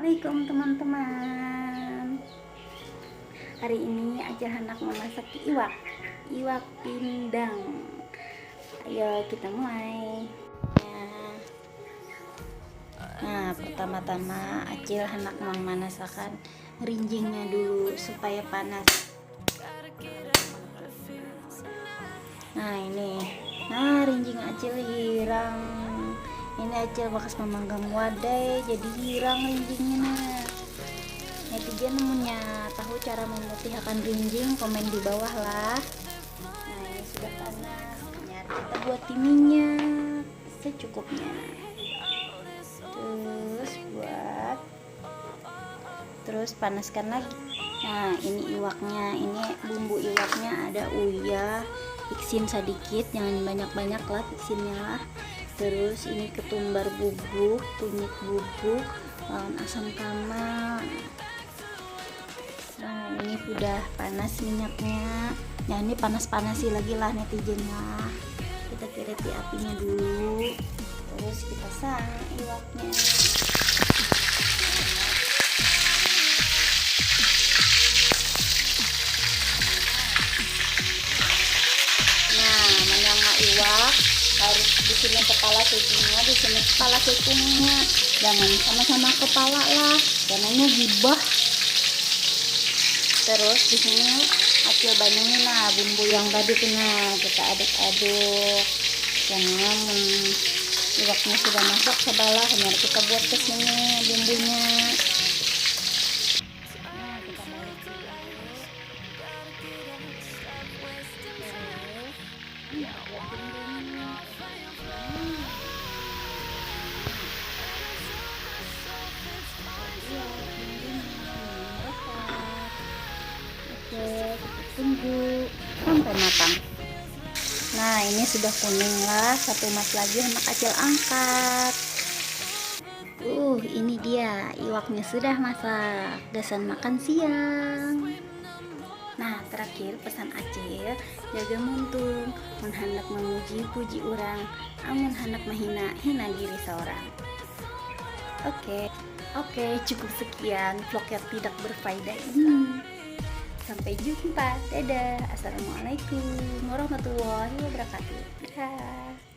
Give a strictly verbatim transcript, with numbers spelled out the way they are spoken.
Assalamualaikum teman-teman. Hari ini Acil handak memasak iwak, iwak pindang. Ayo kita mulai. Ya. Nah, pertama-tama Acil handak memanasakan rinjingnya dulu supaya panas. Nah, ini. Nah, rinjing Acil hirang. Ini Acil bakas memanggang wadai, jadi hirang rinjingnya, nah. Netizen munnya tahu cara memutihakan rinjing, komen di bawah lah. Nah, ini sudah panas. Hanyar kita buat minyak secukupnya. Terus buat Terus panaskan lagi. Nah, ini iwaknya, ini bumbu iwaknya ada uyah, vicsin sadikit, jangan banyak-banyak lah vicsinnya lah. Terus ini ketumbar bubuk, kunyit bubuk, lawan asam kamal. Nah, ini sudah panas minyaknya. Nah, ini panas-panasi lagi lah netizen lah. Kita kiriti apinya dulu. Terus kita sang iwaknya. Nah, manyanga iwak harus di sini kepala kucingnya, di sini kepala kucingnya. Jangan sama-sama kepala lah, karena gibah. Terus di sini Acil banyungi nah bumbu yang tadi tuh, nah kita aduk-aduk. Karena hmm, iwaknya sudah masak sebelah, mari kita buat ke sini bumbunya. Nah, kita balik. Oke, kita tunggu sampai matang. Nah, ini sudah kuning lah, satu mat lagi handak Acil angkat. Uh, ini dia, iwaknya sudah masak. Gasan makan siang. Nah, terakhir pesan Acil, jaga muntung. Mun handak memuji, puji urang. Amun handak mahina, hina diri seorang. Oke, oke, cukup sekian vlog yang tidak berfaedah ini. Sampai jumpa. Dadah. Assalamualaikum warahmatullahi wabarakatuh. Dadah.